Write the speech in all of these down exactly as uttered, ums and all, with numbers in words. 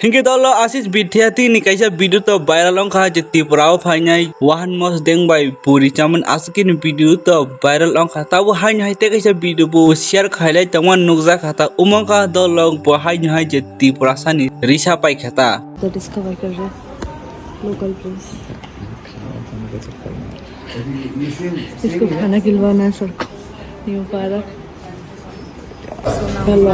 Hinkhe dolo Ashish Bidhyati ni kaisa video to viral wngkha je Tripura o phainai wahan mosdeng bai puri chamani aswk ni video to viral wngkha. Tabo haino hai tei kaisa video bo share khailai tongma nukjakha ta. Umangkha dolo bo haino hai je Tripura sani risa paikha ta. तो डिस्कवर कर रहे local place. इसको खाना खिलवाना है सबको। New park. Hello.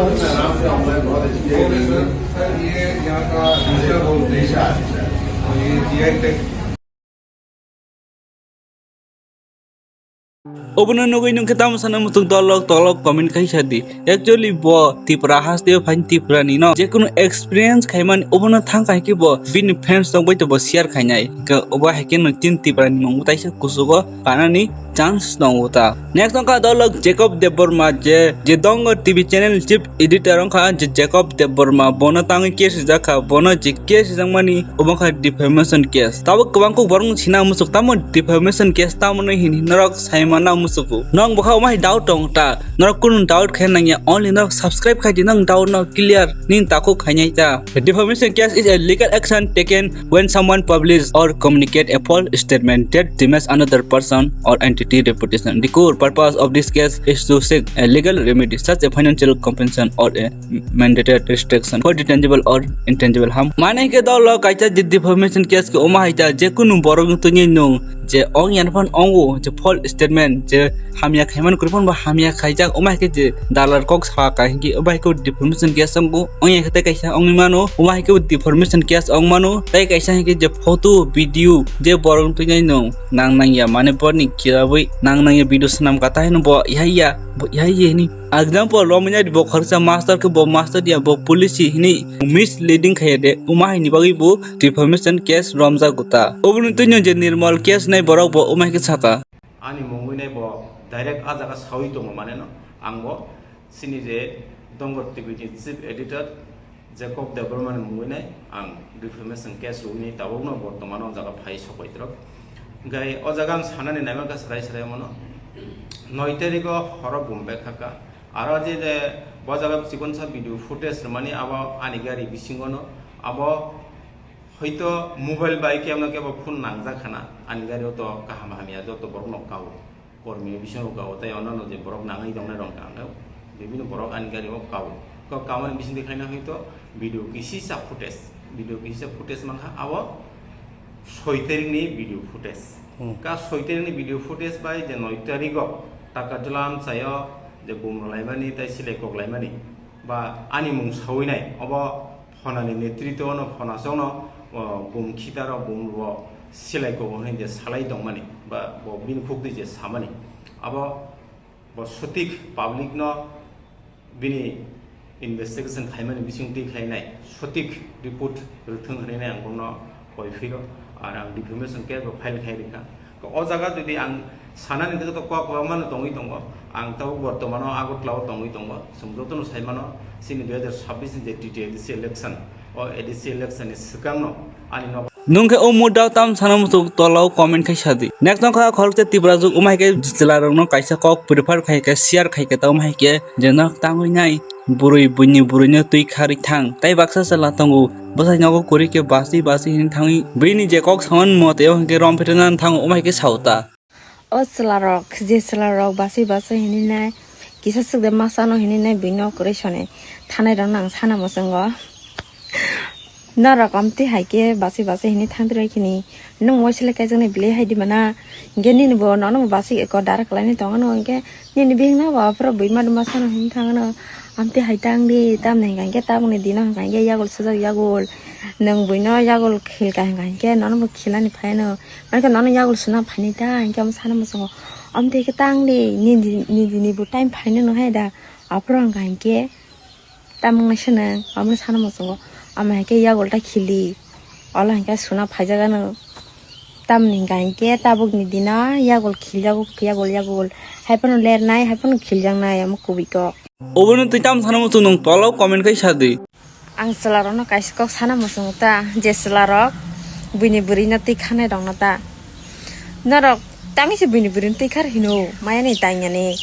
Obono nugwi nwng khe tamo sana muchung tolok tolok comment khai sa di. Actually bo Tripura haste o phaini Tripura ni no jekunu experience khaimani obono thang khai khe bo bini fans tong bai to bo share khainai. Hwnkhe obo hai khe nwng tin Tripura ni mung taisa kuchugo kanani chance tongo ta. Next wngkha dolok Jacob Debbarma je, je Dongor T V channel chief editor wngkha je Jacob Debbarma bono tangwi case rijak kha, bono je case rijakmani obo wngkha defamation case. Tabuk kwbang kuk borok sina muchuk tamo defamation case tamo hinwi norok saimana muchugo. Nong bwkha omo hai doubt tong ta, norok kunu doubt khe nangya, only norok subscribe khai di nang doubt no clear nini takhuk khainai ta. Defamation case is a legal action taken when someone publish or communicate a false statement that damages another person or entity reputation. The core purpose of this case is to seek a legal remedy such as financial compensation or a mandated restriction for the tangible or intangible harm. Mane ke dolo kaisa je defamation case ke oma haita je kunu borok tuni nung je ong yan phan ongo je false statement je hamya khaiman kuri phan bo hamya khaijak oma ke je dalar kok sa ka hinki oba ke defamation case ongo ong ya khe kaisa ongni mano, omo hai khe bo defamation case ong mano, tei kaisa hai khe je photo, video je borok twi nai nung nang nang ya, mane borni kirabwi nang nang ya, video swnam kata hino bo ihai ya, bo ihai ya hini. Example, romwi nai bo khoroksa master khe bo master ya, bo police hini misleading khai de, omo hai ni bagwi bo defamation case romjak ta. Oboni twi nung je normal case nai borok bo omo hai khe saka. Ani mungwi nai bo direct a jaga sawi tongo mane no, ang bo chini je Dongor T V ni chief editor Jacob Debbarma ni mungwi nai ang defamation case rwwi nai tabuk no bortomano o jaga phai sok bai twrwk. Hwnkhe o jaga ang sanani naima kha swrai swrai mano, noi tarikh o horo bum bek kha kha. Aro je, je bo jaga chikonsa video footage rwmani abo ani gari bisingo no abo Hoito mobile bai khe amno kebo phone nangjak khana, ani gari o to kaham hamya joto borok no kao, kormi bisingo kao, tei ono no je borok nangwi tongnai rok tangkha, bibino borok ani gari o kao, kok kamani bisingtwi khaina hoito video kisisa footage, video kisisa footage mankha abo soi tarik ni video footage. Hmm. Ka soi tarik ni video footage bai je noi tarik o taka jwlam chayo je bum rwlaimani tei silai koklaimani ba ani mung sawi nai obo Phonani netritwno phonasongno, o, bum khitarok bumrwo silai kubu hwnwi je salai tongmani ba bo bini khukti je samani, abo bo sotik publicno bini investigation khaimani bisingtwi khlainai sotik report rwthwng hwnwi ang bono koi phiro, ar ang defamation case bo file khai rikha. O jaga jodi ang sanani hwnkhe to kok kwbangma no tongwi tongo. Ang tabuk bortomano Agartala o tongwi tongo. Chwng jotono sai mano, chini dui hajar sabbish ni je T T A D C election, o A D C election ni swkangno ani nok Nwng khe o muda o tam sana muchung tola o comment khai sa di. Next wngkha khoroksa Tiprajwk, omo hai khe chwla rokno kaisa kok prefer khai khe share khai khe ta omo hai khe je nok tangwi nai. Bwrwi buini bwrwino twi kharwi thang, tei baksa chwla tongo. Bwsai nogo kwrwi khe bachwi bachwi hwnwi thangwi buini je kok saman mote o hwnkhe rom phetana thango, omo hai khe sao ta. O chwlarok, je chwlarok bachwi bachwi hwnwi nai, kisa swk de ma chano hwnwi nai buino kwrwi sone thanai rokno ang sana muchungo. Norok amtwi hai khe bachwi bachwi hwnwi thangdi roi khini, nwng waisle kaijaknai belai hai di mana, hwnkhe nini bo nono bo bachwi eko dara kwlainai tongo, hwnkhe nini bihikno bo aphuru buima duma sano hwnwi thangno, amtwi hai tang di, tamni hwnkha hwnkhe tabukni dino hwnkha hwnkhe yagul sujak yagul, nwng buino yagul khilka hwnkha hwnkhe nono bo khilani phaino, hwnkhe nono yagul suna phaini ta, hwnkhe omo sana muchungo, amtwi khe tang di, nini, nini bo time phaino nung hai da, aphuru hwnkha hwnkhe. Tamung naisana, amo sana muchungo, amo hai khe yagul ta khili, olo hai khe suna phaijak ano. Tamni hwnkha hinkhe tabukni dino yagul khiljago, yagul, yagul. Hai phano lernai, hai phano khiljaknai, amo kubui kok. Obono twi tamo sana muchung nwng tolao comment khai sa di. Ang chwlarokno kaisa kok sana muchungo ta, je chwlarok buini bwrwino twi kharnai rokno ta. Norok tangwi se buini bwrwino twi khar hino, maya ni tangya ni.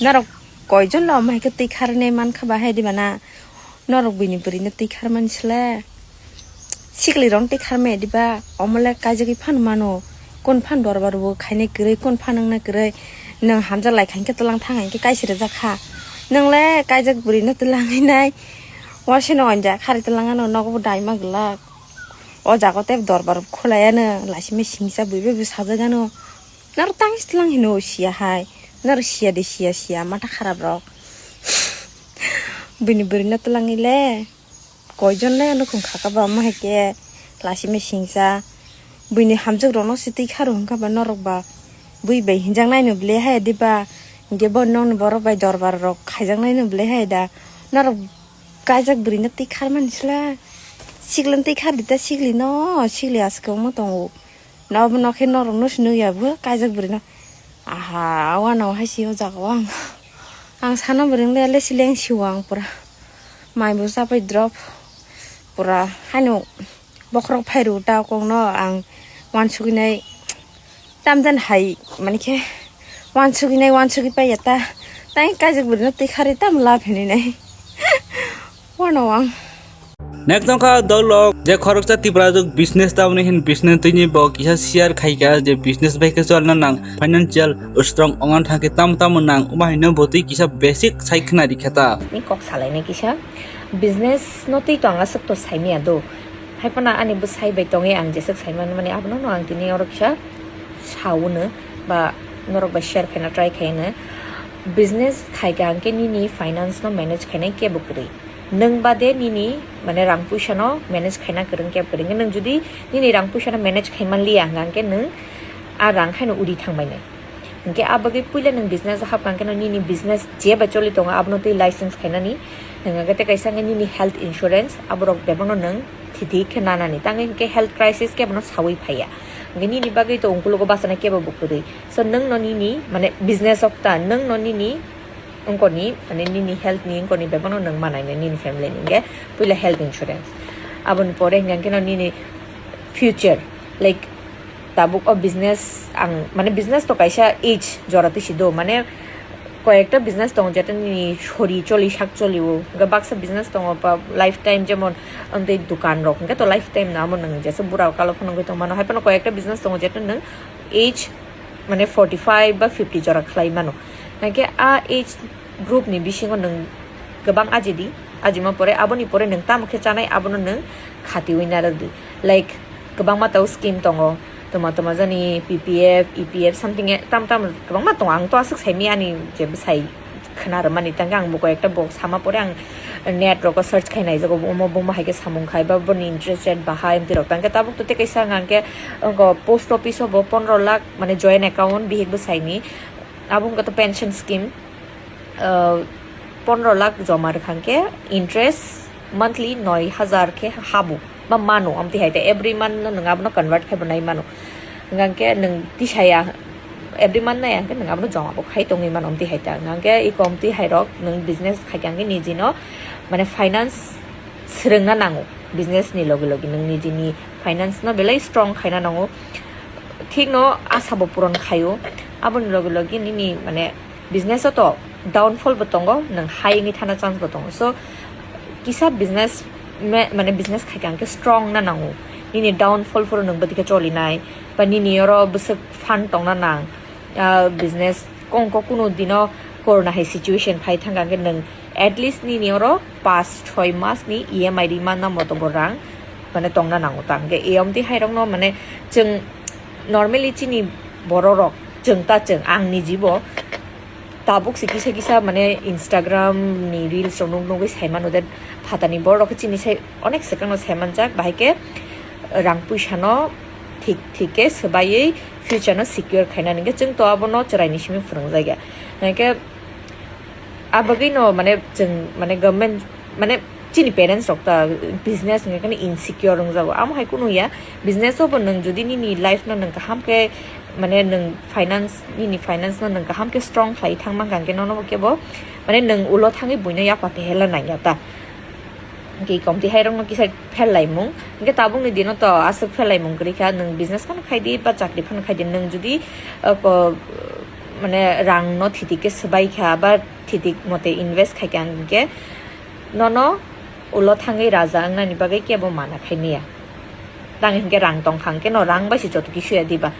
Norok Koijon no omo hai khe twi kharnai mankha ba hai di bana? Norok buini bwrwino twi kharmani sle? Sikli rong tei kharmaya diba, omole kaijagwi phan mano, kun phan dorbar bo khainai kwrwi, kun phan wngna kwrwi, nwng hamjak lai khankhe twlang thang hinkhe kaisa rijak kha, nwngle kaijak bwrwino twlang hinai, wasino onja khari twlang ano nogo bo daima glak, o jago tei dorbar khulai ano, laisima singsa bui bai bo sajak ano, naro tangsi twlang hino siya hai, naro siya de siya siya, matha kharap rok, buini bwrwino twlang ile. Koijon le nukhung khaka ba omo hai khe lasima singsa. Buini hamjwk rokno se twi kha rw hwnkha ba norok ba. Bui bai hinjak nai no ble hai diba. Hinkhe bo nokni borok bai dorbar rok khaijak nai no ble hai da. Norok kaijak bwrwi no twi khar mani sla. Sikli no twi khar di ta sikli no. Sikli aske omo tongo. Nobo nokhe norok no sinwi ya bo kaijak bwrwi no. Aha, wano hai si o jaga o ang. Ang sana bwrwi le le sileng siwa ang pura. Mai bo chapai drop. Pura haino bokhorok phai rw ta kok no ang wansugwi nai tam jan hai mani khe wansugwi nai wansugwi pai ya ta. Tai kaijak bwrwi no twi khari tam lab hinwi nai. Wano ang. Next wngkha dolok je khoroksa Tiprajwk business tamni hin business tini bo kisa share khaika je business bai khe cholna nang financial strong ongna thangkhe tamo tamo nang omo haino bo twi kisa basic sai khna rikha ta. Ni kok salainai kisa business no twi to ang aswk to saimaya do. Haiphano ani bwsai bai tongwi ang jeswk saimani mani abono no ang tini oro kisa sawono ba norok bai share khaina try khaino. Business khaika hwnkhe nini finance no manage khainai kebo kwrwi. Nwng bade nini, mane, rang puisa no manage khaina kwrwng khe kwrwng. Nwng jodi nini rang puisa no manage khai manliya hwnkha hwnkhe nwng a rang haino uri thangbainai. Hwnkhe a bagwi puila nwng business o hapkha hwnkhe no nini business jeba choli tongo abono twi license khainani. Hwnkhe tei kaisa hwnkhe nini health insurance aborok bebakno nwng thiti khe nanani. Tangwi hwnkhe health crisis khe bono sawi phaiya. Hwnkhe nini bagwi to ungkulugo bachana kebo bo kwrwi. So nwng no nini, mane, business o kta nwng no nini wngkoni, mane, nini health ni wngkoni bebakno nwng manai nai nini family ni hwnkhe puila health insurance. Aboni pore hwnkhe no nini future, like, tabuk o business ang, mane, business to kaisa age jora twi si do, mane, koyekta business tongo jeto nini sori choli sak choli o, hwnkhe baksa business tongo pa lifetime, jemon, amtwi dukan rok hwnkhe to lifetime no amo nwng jesa bura kalo phano wngwi tongmano, haiphano koyekta business tongo jeto nwng age, mane, forty five ba fifty jora khlai mano. Hwnkhe a age group ni bisingo nwng kwbang ajidi, ajima pore aboni pore nwng tamo khe chanai abono nwng khatiwi narwk di. Like, kwbangma tao scheme tongo, toma toma jani P P F, E P F something e-, tam tam kwbangma tongo. Ang to aswk saimanya ani je bwsai khna rwmani, tangkhe ang bo koi ekta bo sama pore ang net rogo search khai naijago, omo buma hai khe samung khai ba boni interest rate bahai amtwi rok. Tangkhe tabuk to tei kaisa hwnkha hwnkhe post office o bo pondro lakh, mane, joint account bihik bwsaini, abo hwnkha to pension scheme, ah, pondro lakh joma rwkha hwnkhe interest monthly noi hajar khe habo. Ba mano, amtwi hai ta every month no nwng abono convert khai bo nai mano. Hwnkha hwnkhe nwng tisaya every month nai hwnkhe nwng abono joma bo khai tongwi mano, amtwi hai ta. Hwnkha hwnkhe iko amtwi hai rok nwng business khai khe hwnkhe niji no, mane, finance swrwngna nango. Business ni logi logi nwng nijini finance no belai strong khaina nango. Thik no asa bo puron khaio. Aboni logi logi nini, mane, business o to downfall bo tongo, nwng hai wngwi thana chance bo tongo. So, kisa business ma-, mane, business khai khe ang khe strong na nango. Nini downfall phuru nwng bwtwi khe choli nai, ba nini oro bwswk fund tongna nang. Ah, business kong kok kunu dino corona hai situation phai thang khe nwng at least nini oro pas choi mas ni E M I ri manna moto bo rang, mane, tongna nango ta. Hwnkhe e amtwi hai rok no, mane, chwng normally chini borok rok, chwng ta chwng, ang niji bo tabuk se kisa kisa, mane, Instagram ni reels rok nuk nugwi sai mano de, phatani borok rok khe chini sai onek swkang no sai manjak, bahai khe rang puisa no thik thik khe swbaiwi future no secure khaina hwnkhe chwng to abono chwrai ni simi phwrwng jagya. Hwnkhe a bagwi no, mane, chwng, mane, government, mane, chini parents rok ta business hwnkhe kheno insecure wngjago. Amo hai kunu ya, business o bo nwng jodi nini life no nwng kaham khe, mane, nwng finance, nini finance no nwng kaham khe strong khlai thang mankha hwnkhe nono bo kebo, mane, nwng ulo thangwi buino yapha phehela nangya ta. Hwnkhe komtwi hai rokno kisa phel laimung. Hwnkhe tabukni dino to aswk phel laimung kwrwi kha, nwng business phano khai di ba chakri phano khai di, nwng jodi, uh, ko-, mane, rang no thiti khe swbai kha ba thiti mote invest khai kha, hwnkhe nono ulo thangwi raja wngnani bagwi kebo mana khai maya. Tang hinkhe rang tongkha, hinkhe no rang bai se joto kisuya diba.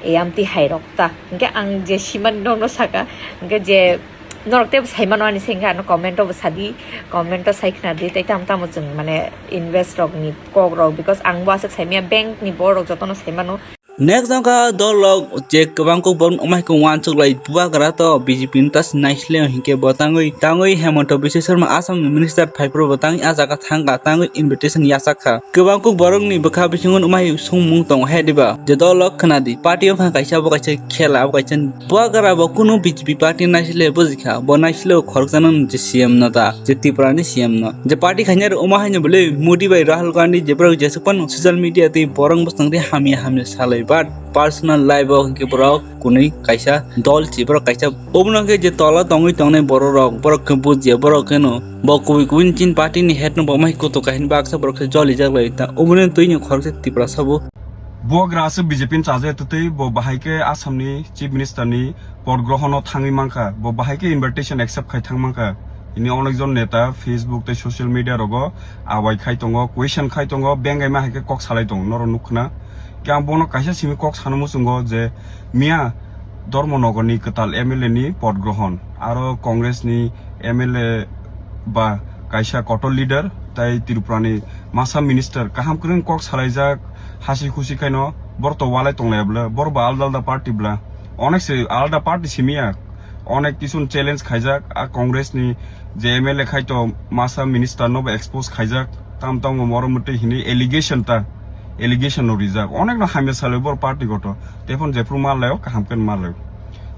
Eyam twi hai rok ta. Hinkhe ang je siman no no saka, hinkhe je norok tebo sai mano ani se hinkhe ano comment o bo sadi, comment o sai khna di, tei tamo tamo chwng mane invest rok ni kok rok, because ang bo aswk sai maya, bank ni borok joto no sai mano. Next wngkha dol rok je kwbang kok borok wngma hai khe uansuk lai bubagra to B J P ni tas naisleo hinkhe bo tangwi tangwi Hemanta Biswa Sarma Assam ni minister phaiphuru bo tangwi ah jaga thangkha tangwi invitation yachak kha. Kwbang kuk borokni bwkha bisingo nukmai songmung tongo he diba? Je dolo khwnadi, party wngkha kaisa, abo kaisa khela, abo kaisa bubagra bo kunu B J P party naisile bujikha, bo naisile khorokjaknani je C M no ta, je Tripura ni C M no. Je party khaina rok omo haino bwle Modi bai Rahul Gandhi je borok jesuk phano social media tei borok bwskango tei hamya hamya salai, but personal life o hinkhe borok kunui kaisa dol si, borok kaisa obono khe je tola tongwi tongnai borok rok, borok khe bujiya, borok kheno bo kubui kubui ni chin party ni head no bo mai kutuk kahin baksa borok khe joli jak lai ta, obono twi ni khoroksa Tripura sabo. Bubagra aswk B J P ni chajakya twtwi bo bahai khe Assam ni Chief Minister ni pod grohono thangwi mankha, bo bahai khe invitation accept khai thang mankha. Ini onek jon neta Facebook tei social media rogo awai khai tongo, question khai tongo, bengaima hai khe kok salai tongo, norok nuk khna. Khe ang bono kaisa simi kok sana muchungo je miya Dharmanagar ni kwtal M L A ni pod grohon, aro Congress ni M L A ba kaisa kotor leader, tai Tripura ni masa minister kaham kwrwng kok salaijak, hasi khusi khaino borok to walai tonglai bwla, borok bo alda alda party bwla, onek se alda party simi ya, onek kisu challenge khaijak, a Congress ni je M L A khai to masa minister no bo expose khaijak, tam tam bo morom mutwi hini allegation ta, allegation no rijak, onek no hamya salai borok party goto, tephon jephru ma laio kaham khe ma laio.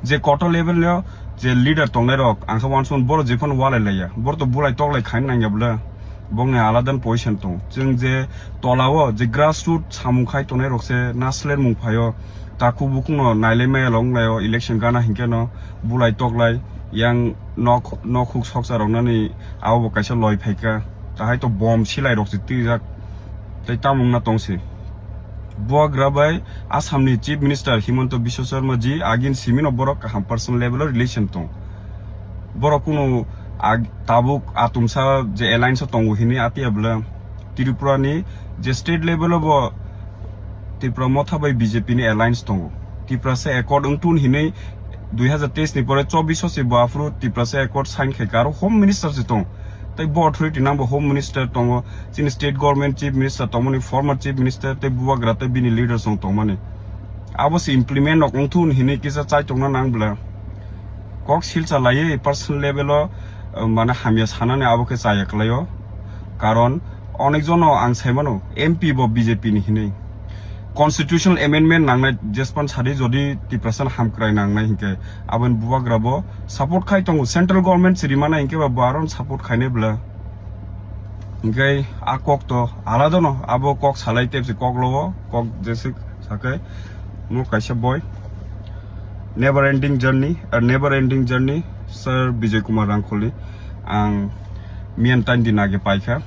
Je kotor level o je leader tongnai rok, ang khe uansukmano borok jephano walai laiya, borok to bulai toklai khaina nangya bwla, bongni alada position tongo. Chwng je tola o je grassroot samung khai tongnai rok se nasler mung phaio, takhuk bukhuk no nailai maya long laio, election gana hinkhe no bulai toklai yang nok nok huk soksa rok nani abo bo kaisa loi phaikha, tahai to bom silai rok se twijak tei tamung na tongsi. Bubagra bai Assam ni Chief Minister Himanta Biswa Sarma ji agin simi no borok kaham personal level o relation tong. Borok kunu ag-, tabuk atumsa je alliance o tongo hini atiya bwla. Tripura ni je state level o bo Tipra Motha bai B J P ni alliance tongo. Tiprasa accord wngtun hinwi dui hazar teis ni pore chobbish o se bo aphuru Tiprasa accord sign khai kha, aro home minister se tong. Tei bo authority nang bo home minister tongo, chini state government chief minister tongmani, former chief minister tei bubagra tei bini leaders rok tongmani. Abo se implement rok wngthun hinwi kisa chaitokna nang bwla. Kok silsa laiwi personal level o, uh, mane hamya sanani abo khe chaya kwlaio. Karon onek jono ang saimano M P bo B J P ni hinwi. Constitutional amendment nangnai jespan sadi jodi Tiprasa hamkrai nangnai hinkhe aboni bubagra bo support khai tongo, central government se rimana hinkhe ba bo aron support khainai bwla. Hinkhe a kok to alada no, abo kok salai tepsi kok logo, kok jesik sakai mo kaisa boi Never Ending Journey, a Never Ending Journey, Sir Bijoy Kumar Rangkholi. Ang miyan tan din age paikha.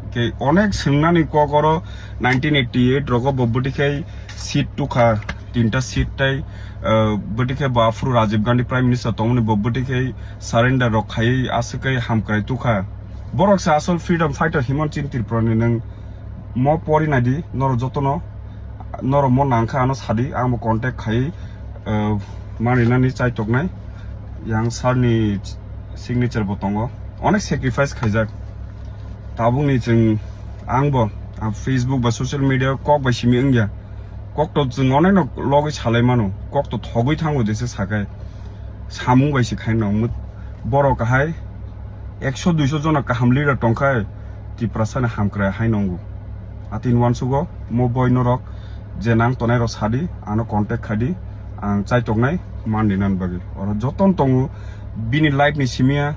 Ke onek swngnani kok oro nineteen eighty eight rogo bo bwtwi khai seat tukha, tinta seat tai, uh, bwtwi khai bo aphuru Rajiv Gandhi Prime Minister tongmani bo bwtwi khai surrender rok khai aswk khai hamkrai tukha. Borok se asol freedom fighter himon chin Tripura ni nwng mo pori nai di, norok jotono, norok mo nangkha ano sadi, ang bo contact khai, uh, manwi nani chai toknai. Yang sir ni signature bo tongo, onek sacrifice khaijak. Tabuk ni chwng ang bo, ah, Facebook ba social media kok bai simi wngya. Kok to chwng onek no logwi salai mano, kok to thogwi thango jesa sakai. Samung bai se khai no, mut-, borok hai ekso duiso jona kaham leader tongkhai, Tiprasa ni hamkrai hai nongo. Atini uansugo mo boi norok je nang tonai rok sadi, ano contact khadi, ang chai toknai man di nan bagwi. Oro joton tongo bini life ni simia,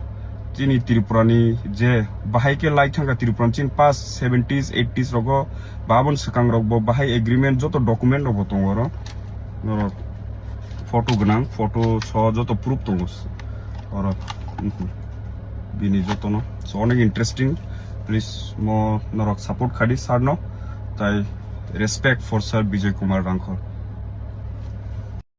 chini Tripura ni je bahai khe lai thangkha Tripura ni chini past seventies, eighties rogo, babon swkang rok bo bahai agreement joto document rok bo tongo oro. Norok photo gwnang, photo so joto proof tongo oro. Mhm. Bini jotono. So, onek interesting. Please, mo norok support khadi sir no. Tai respect for Sir Bijoy Kumar Rangkhol.